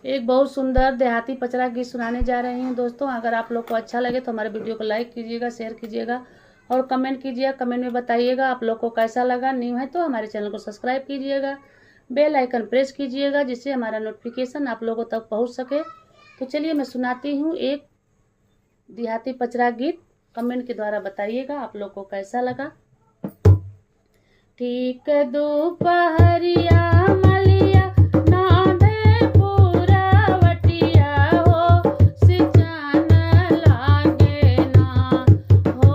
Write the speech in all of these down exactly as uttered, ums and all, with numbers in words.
एक बहुत सुंदर देहाती पचरा गीत सुनाने जा रही हूँ दोस्तों। अगर आप लोग को अच्छा लगे तो हमारे वीडियो को like कीजिएगा, share कीजिएगा और comment कीजिएगा। Comment में बताइएगा आप लोग को कैसा लगा। New है तो हमारे channel को subscribe कीजिएगा, bell icon press कीजिएगा, जिससे हमारा notification आप लोगों तक पहुँच सके। तो चलिए मैं सुनाती हूँ एक देहाती पचरा गीत। Comment के द्वारा बताइएगा आप लोग को कैसा लगा। ठीक दुपहरिया मलिया नाभे पुरवटिया हो, सिंचन लागे ना, हो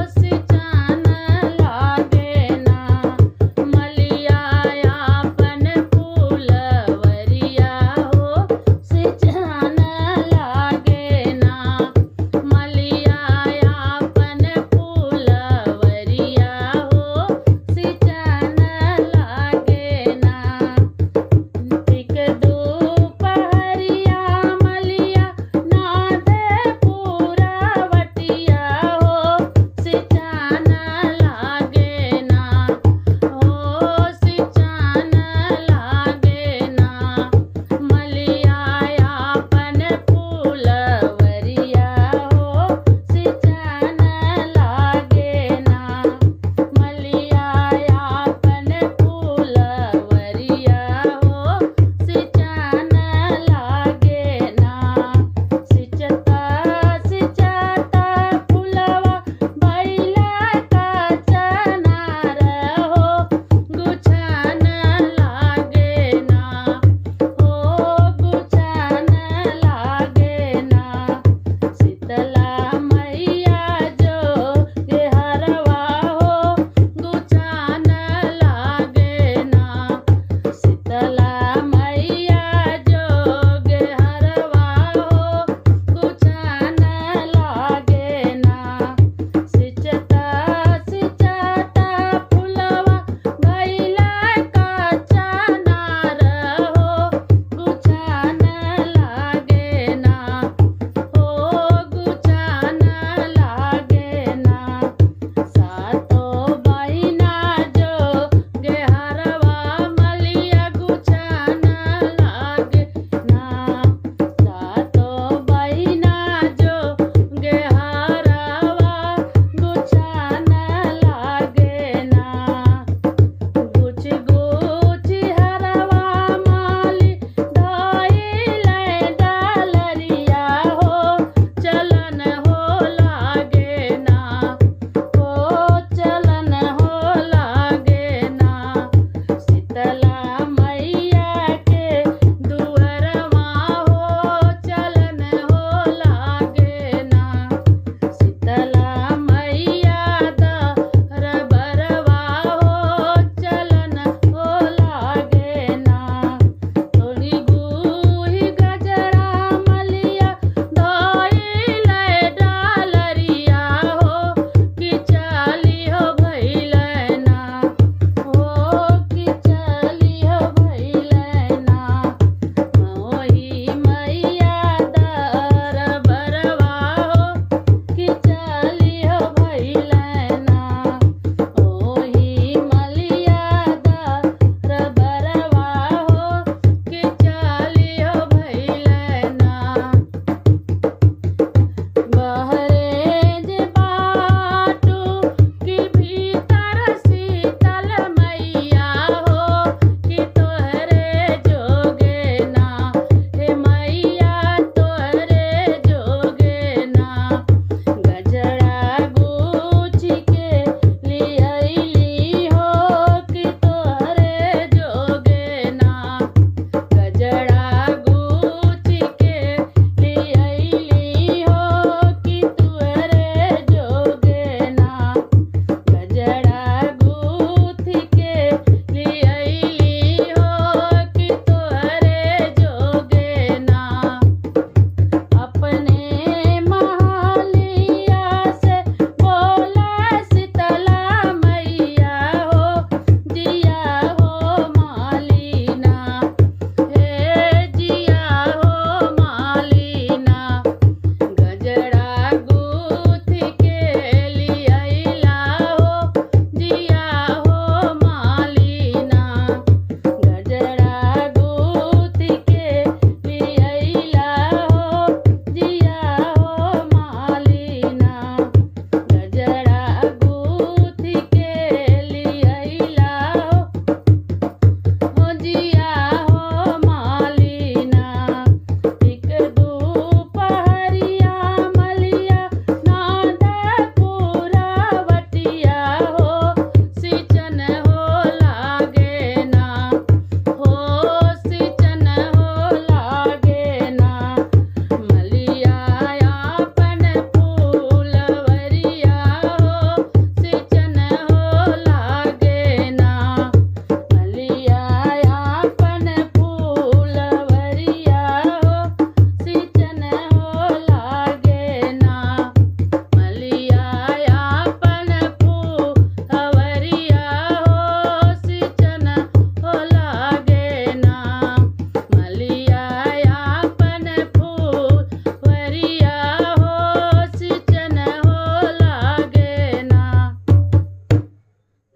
सिंचन लागे ना। मलिया आपन फूलवरिया हो, सिंचन लागे ना। मलिया आपन फूलवरिया हो, सिंचन लागे ना।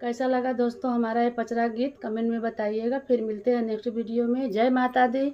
कैसा लगा दोस्तों हमारा ये पचरा गीत, कमेंट में बताइएगा। फिर मिलते हैं नेक्स्ट वीडियो में। जय माता दी।